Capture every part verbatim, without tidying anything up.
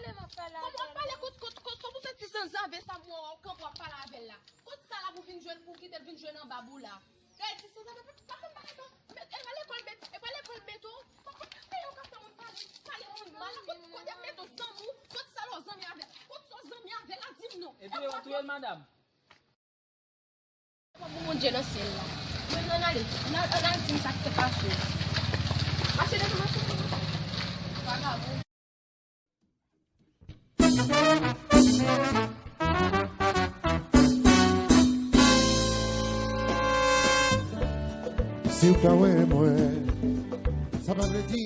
Kòman w ap pale kot, kot, kot, kòman w fè ti sanzave sa m wè w kanpe w ap pale avè l la? Kot sa la pou vin jwenn, pou kite l vin jwenn anba bou la? Gade ti sanzave, pa, pa konn bagay sa. Met, e pa lekòl met, e pa lekòl met ou. Pa, pa, pa, yo ka fè moun pale, pale moun mal. Kot, kot y ap met ou zanmi w? Kot sa la w zanmi avè l? Kot sa w zanmi avè l la, di m non. Epi yo touye l, madanm. Pou Bondye nan syèl la. Mwen, ann ale. Ann al, ann al di m sa k te pase. Mache devan, mache devan. Vagabon. Si w ka wè mwen, sa pa vle di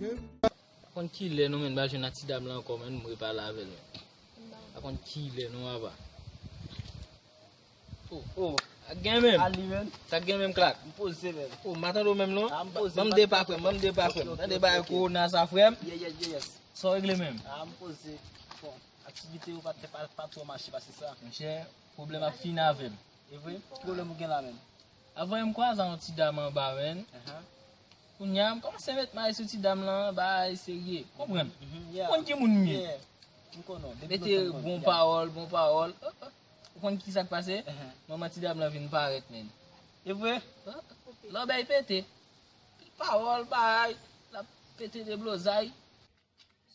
ke. Pa konn kilè non, men, m pa jwenn ak ti dam lan ankò, men, m repale avè l, men. Pa konn kilè non, papa. Oh, oh. Sa k gen menm? Ali, menm. Sa k gen menm, Klak? M poze, menm. Oh, m pa tande w menm non. Ah, m poze. Ban m de pa frè m, ban m de pa frè m. Ok, ok, tande bagay kowona sa, frè m. Yeah, yeah, yeah, yes. Sa w regle menm? Ah, m poze. Bon, aktivite yo pa, pa, pa twò mache pase sa. Monchè, pwoblèm ap fini avè m. E vre? Ki pwoblèm ou gen la menm? Avan m kwaze yon ti dam anba, menn. Ahan. Kounye a, m kòmanse met may sou ti dam lan, bay serye. Konprann? Mhm, yeah. Konn ki moun m ye. Yeah. M konnen w. Depi mete lontan m konnen w, bon pawòl, bon pawòl. Oh, oh. Ou konn ki sa k pase? Ahan. Manman ti dam lan vin parèt, menn. E vre? Oh, oh. Lòbèy pete. Pil pawòl, bay. L ap pete deblozay.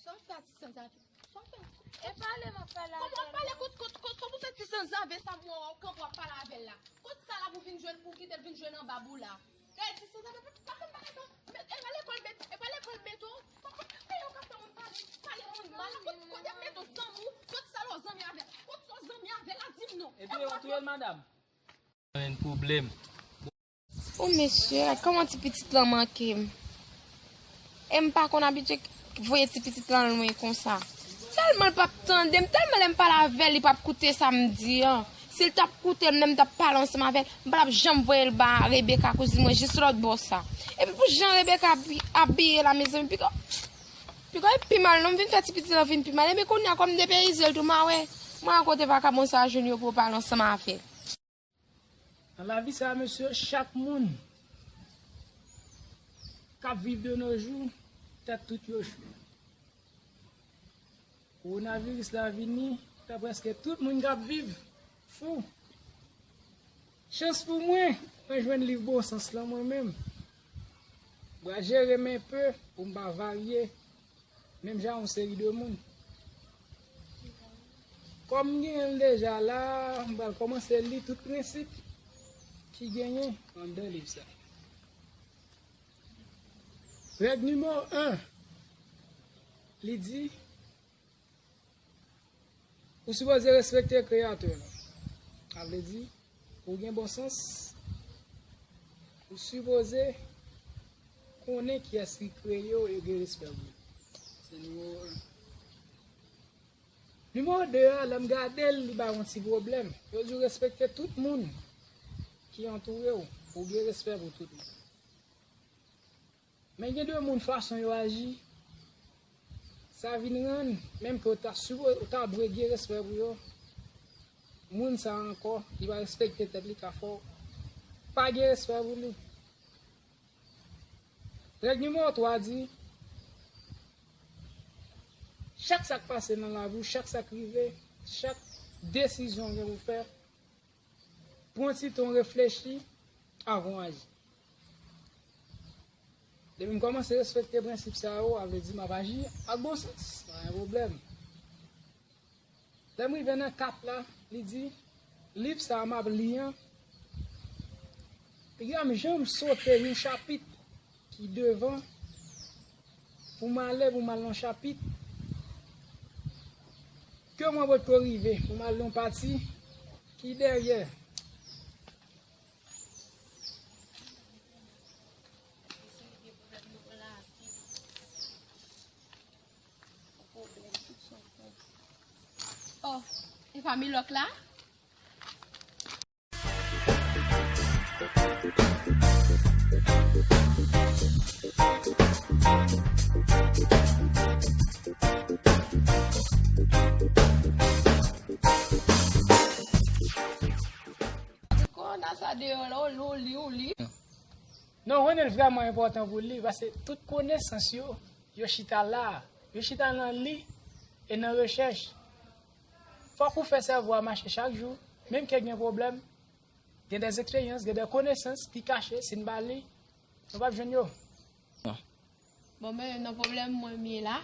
Sa w fè a ti sanzave? Sa w fè? E pale m ap pale avè l. Kòman w ap pale kot, kot, kot, kòman w fè ti sanzave sa m wè w kanpe w ap pale avè l la? Kot sa la pou vin jwenn, pou kite l vin jwenn anba bou la? Gade ti sanzave, pa, pa konn bagay sa. Met, e pa lekòl met, e pa lekòl met ou. Pa, pa, pa, yo ka fè moun pale, pale moun mal. Kot, kot y ap met ou zanmi w? Kot sa la w zanmi avè l? Kot sa w zanmi avè l la, di m non. Epi yo touye l, madanm. Menn pwoblèm. O mesye, kòman ti pitit lan manke m? E m pa konn abitye voye ti pitit lan lwen konsa. Tèlman l p ap tande m, tèlman lè m pale avè l, li p ap koute sa m di an. Si l t ap koute m, lè m t ap pale ansanm avè l, m pa t ap janm voye l ba Rebeka, kouzin mwen, jis lòt bò sa. Epi pou jan Rebeka abi-, abiye la, mezanmi, piko, piko e pi mal non, m vin fè ti pitit lan vin pi mal. Epi kounye a, kòm m depeyize l tou, m a wè, mwen a kote vakabon sa a jwenn yo pou yo pale ansanm avè l. Nan lavi sa a, mesye, chak moun k ap viv de nos jours, tèt tout yo cho. Kowonaviris la vini, fè prèske tout moun k ap viv fou. Chans pou mwen, mwen jwenn liv Bon Sans lan mwen menm. M pral jere m enpe pou m pa varye menm jan yon seri de moun. Kòm m genyen l deja la, m pral kòmanse li tout prensip ki genyen anndan liv sa. Règ nimewo en, li di, ou sipoze respekte Kreyatè la. Sa vle di, pou w gen bon sans, ou sipoze konnen kiyès ki kreye w e gen respè pou li. Se nimewo en. Nimewo de a, lè m gade l, li ba yon ti pwoblèm. Yo di w respekte tout moun ki antoure w, pou w gen respè pou tout moun. Men gen de moun, fason yo aji, sa vin rann, menm ke w ta sipo-, w ta dwe gen respè pou yo, moun sa a ankò, li pa respekte tèt li, ka fè w pa gen respè pou li. Règ nimewo twa di, chak sa k pase nan lavi w, chak sa k rive, chak desizyon w gen pou fè, pran ti tan w reflechi avan w aji. Depi m kòmanse respekte prensip sa yo, sa vle di m ap aji ak bon sans, pa gen pwoblèm. Lè m rive nan kat la, li di, liv sa a m ap li an, piga m janm sote yon chapit ki devan pou m ale, pou m al nan chapit ke mwen potko rive, pou m al nan pati ki dèyè. Oh, e pa Milòk la? Kòwona sa deyò la, ou li, ou li, ou li. Non, konnen l vrèman enpòtan pou li, paske tout konesans yo, yo chita la, yo chita nan li. e nan rechèch. Fòk ou fè sèvo a mache chak jou, menm ke gen pwoblèm, gen de eksperyans, gen de konesans ki kache, si n pa li, nou p ap jwenn yo. Bon, men nan pwoblèm mwen m ye la.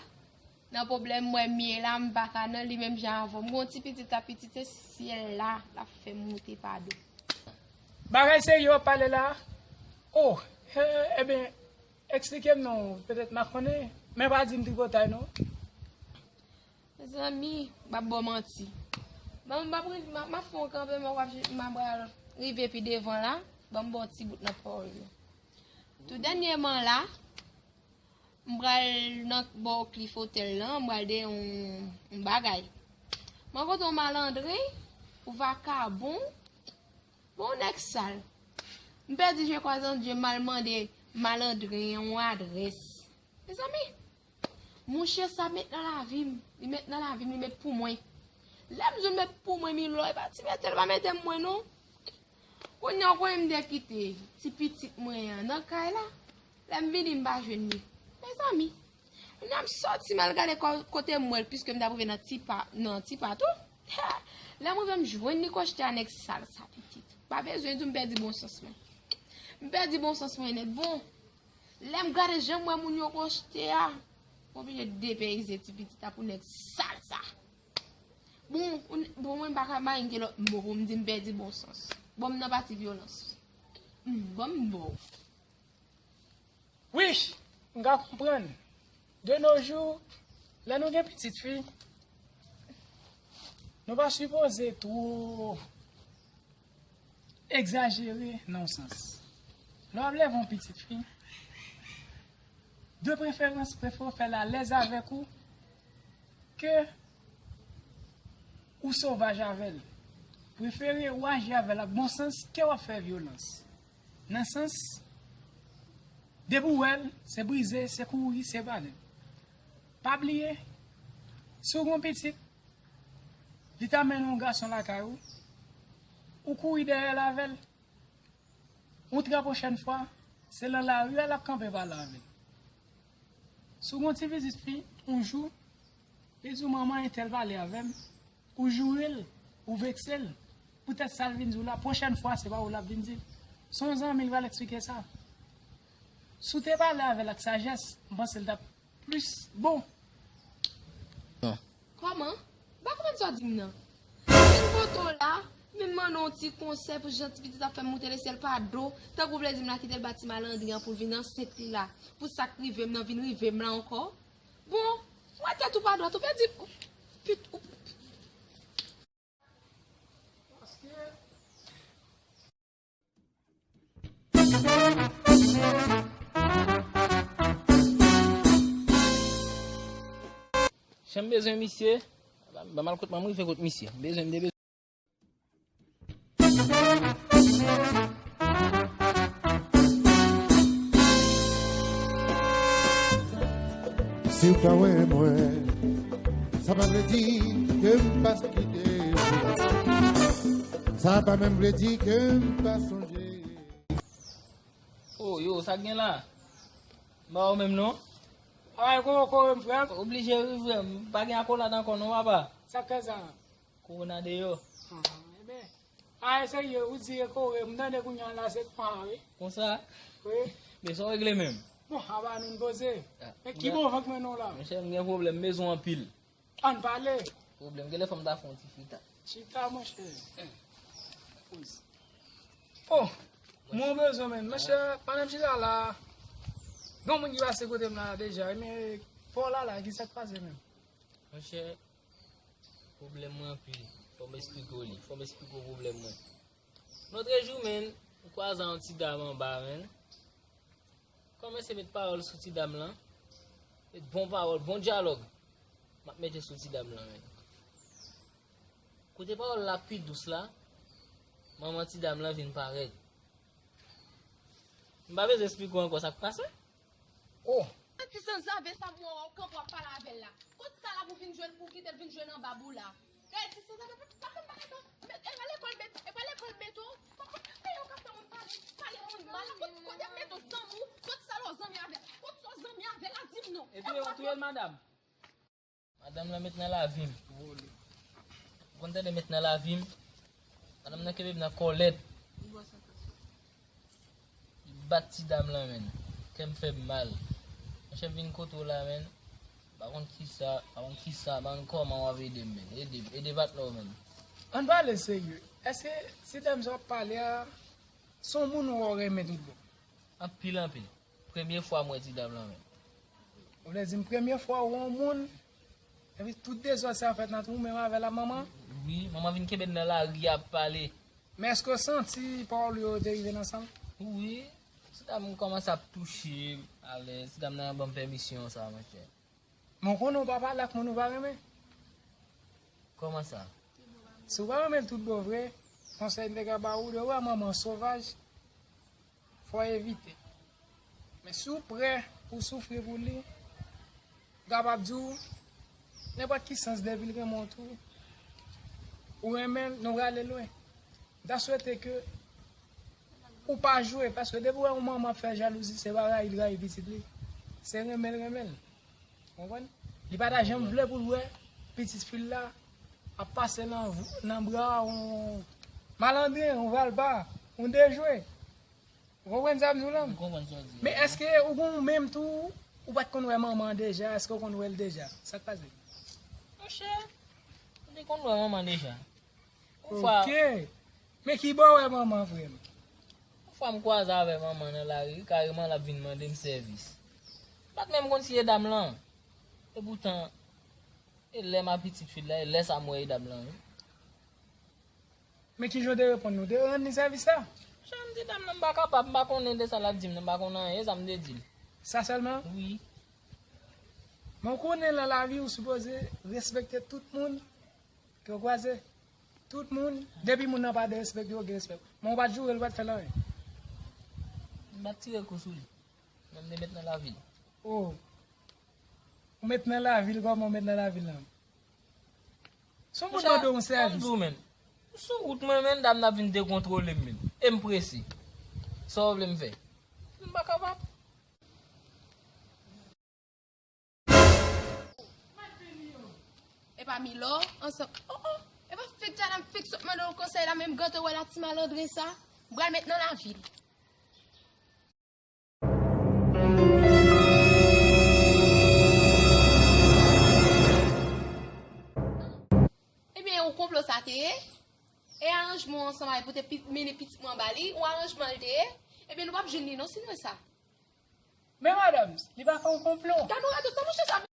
Nan pwoblèm mwen m ye la, m pa ka nan li menm jan avè w. M gen yon ti pitit la, pitit se syèl la, l ap fè m moute pa do. Bagay serye w ap pale la? Oh, eh, eh, ebyen, eksplike m non, petèt m pa konnen, men pa di m tripotay non. Mezanmi, m p ap ba w manti. Ban m, m ap rive, m ap, m ap fè yon kanpe, men w ap, m ap rive pi devan la, ban m ba w ti bout nan pawòl yo. Tou dènyèman la, m pral nan bò Cliff Hotel lan, m pral dèyè yon, yon bagay. M rankontre yon malandren, yon vakabon, bon, yon nèg sal. M pèdi je kwa zan je m al mande malandren an yon adrès. Mezanmi, mouche sa met nan lavi m, li met nan lavi m, li met pou mwen. Lè m di w met pou mwen, Milo, e pa ti mete l pa mete m mwen non. Kounye a w konnen m te kite ti pitit mwen an nan kay la. Lè m vini, m pa jwenn li. Mezanmi, kounye a m sòti m al gade ko-, kote m wè l, piske m t ap rive nan Tipa, nan Tipa tou. Lè m rive, m jwenn li kote a, nèg sal sa, pitit. Pa bezwen di w m pèdi bon sans mwen. M pèdi bon sans mwen nèt. Bon, lè m gade jan m wè moun yo kote a, m oblije depeyize ti pitit la pou nèg sal sa. Bon, bon, mwen m pa ka marenke lòt mo pou m di m pèdi bon sans. Bon, m nan pati vyolans. Hmm, bon, m ba w. Wi, m ka konprann. De nos jours, lè nou gen pitit fi, nou pa sipoze two egzajere nan yon sans. Lè w ap leve yon pitit fi, de preferans, prefere w fè l alèz avèk ou ke ou sovaj avè l. Prefere w aji avè l ak bon sans ke w ap fè vyolans. Nan sans, depi w wè l, se brize, se kouri, se bale. Pa bliye, si w gen yon pitit, li ta mennen yon gason lakay ou, ou kouri dèyè l avè l. Yon trè pwochèn fwa, se nan lari a l ap kanpe pale avè l. Si w gen yon ti pitit fi, yon jou, li di w manman entèl pale avè m, ou joure l, ou vekse l, poutèt sa l vin di w la, pwochèn fwa, se pa ou l ap vin di l. Se yon zanmi l pral eksplike sa. Si w te pale avè l ak sajès, m panse l t ap plis bon. Kòman? M pa konprann sa w di m nan. M vin kote w la, m vin mande w yon ti konsèy pou jan ti pitit ap fè m moute lesyèl pa do, tankou w vle di m la kite l ba ti malandren an pou l vin ansent li la, pou sa k rive m nan vin rive m la ankò. Bon, w wè tèt ou pa dwat, ou pèdi, ou, pit, ou, Jan m bezwen misye, ban m al kot mwen, m rive kot misye. M bezwen, m te bezwen. Si w pa wè mwen, sa pa vle di ke m pa kite w. Sa pa menm vle di ke m pa sonje. Oh, yo, sa k gen la? M pa wè w menm non. Ay, kòman w kore m, frè m? Oblije ri, frè m. Pa gen akolad ankò non, papa. Sa k fè sa? Kowona deyò. Ebyen, ay, serye, ou di e kore, m tande kounye a la, se kòman wi. Konsa? Wi. Men sa w regle menm? Bon, apa nou n poze. Men ki bon van k mennen w la? Monchè, m gen pwoblèm, m bezwen w anpil. Ann pale. Pwoblèm, genlè fò m ta fè yon ti chita. Chita, monchè. Poze. Oh, mwen bezwen menm. Monchè, pandan m chita la, gen yon moun ki pase kote m la deja, men pa w la la, ki sa k pase menm? Monchè, pwoblèm mwen anpil. Fò m esplike w li. Fò m esplike w pwoblèm mwen. Lotrejou, menn, m kwaze a yon ti dam anba, menn. Kòmanse met pawòl sou ti dam lan. Met bon pawòl, bon dyalòg. M ap mete sou ti dam lan, menn. Kote pawòl la pi dous la, manman ti dam lan vin parèt. M pa bezwen esplike w ankò sa k pase. Oh! Ti sanzave sa m wè w kanpe w ap pale avè l la. Kot sa la pou vin jwenn, pou kite l vin jwenn anba bou la? Gade ti sanzave, pa, pa konn bagay sa. Met, e pa lekòl met, e pa lekòl met ou. Pa, pa, pa, yo k ap fè moun pale, pale moun mal la. Kot, kote met ou zanmi w? Kot sa lè w zanmi avè l? Kot sa w zanmi avè l la? Di m non. Epi yo touye l, madanm. Madanm lan met nan lavi m. Ou konn tande met nan lavi m? Madanm nan kenbe m nan kòlèt. Li bat ti dam lan, menn. Kè m fè m mal. Monchè, m vin kote w la, menn. Pa konn kisa, pa konn kisa, pa konn kòman w ap ede m, menn. Ede m, ede patnè w, menn. Ann pale serye. Èske ti dam sa w ap pale a, se yon moun ou renmen tout bon? Anpil, anpil. Premye fwa m wè ti dam lan, menn. Ou vle di m premye fwa w wè yon moun, epi tout dezòd sa fèt ant ou menm avè l, manman? Wi, manman vin kenbe n nan lari ap pale. Men èske w santi pawòl yo te rive nan san w? Wi, ti dam kòmanse ap touche m avè, ti dam nan ban m pèmisyon sa, monchè. Men w konnen w pa pale ak moun ou pa renmen. Kòman sa? Si w pa renmen l tout bon vre, konsèy m te ka ba ou, de wè manman sovaj, fò w evite. Men si w prè pou w soufri pou li, m kapab di w, nenpòt ki sans depi l renmen w tou, ou renmen l, nou prale lwen. M ta swete ke ou pa jwe, paske depi w wè yon manman ap fè jalouzi, se pa rayi l rayi pitit li. Se renmen l renmen l. Ou konprann? Li pa ta janm vle pou l wè pitit fi l la ap pase nan, nan bra yon malandren, yon valpa, yon dejwe. Ou konprann sa m di w la? M konprann sa w di. Men èske ou gon menm tou, ou pa t konn wè manman an deja? Èske w konn wè l deja? Sa k pase? Monchè, m te konn wè manman deja. Yon fwa, ok. Men ki bò w wè manman, frè m? Yon fwa m kwaze avè manman nan lari, kareman l ap vin mande m sèvis. M pa t menm konn si e dam lan. Epoutan, e lè m a pitit fi l la, e lè sa m wè e dam lan, wi. Men kijan w te reponn li? Ou te rann li sèvis la? Jan m di dam nan, m pa kapab, m pa konnen de sa l ap di m nan, m pa konn anyen, e sa m te di l. Sa sèlman? Wi. Men w konnen nan lavi, ou sipoze respekte tout moun ke w kwaze. Tout moun, depi moun nan pa derespekte w, gen respè. Men w pa t joure l, w pa t fè l anyen. M pa t tire kou sou li. Men m te met nan lavi l. Oh. Ou met nan lavi l, kòman w met nan lavi l lan? Si yon moun mande w yon sèvis. Monchè, m di w, menn. M sou wout mwen, menn, dam nan ap vin dekontwole m, menn. E m prese. Sa w vle m fè? M pa kapab. Epa Milo, ansanm. Oh, oh, epa fèk Jana m fèk sot mande w konsèy la, menm gate w wè la ti malandren sa. M pral met nan lavi l. Ebyen, yon konplo sa te ye? E aranjman w ansanm avè l pou te pi-, mennen pitit mwen anba li, yon aranjman l te ye? Ebyen, nou p ap jwenn li non, si nou wè sa. Men madanm, li pa fè yon konplo. Gade yon radòt sa, monchè, sa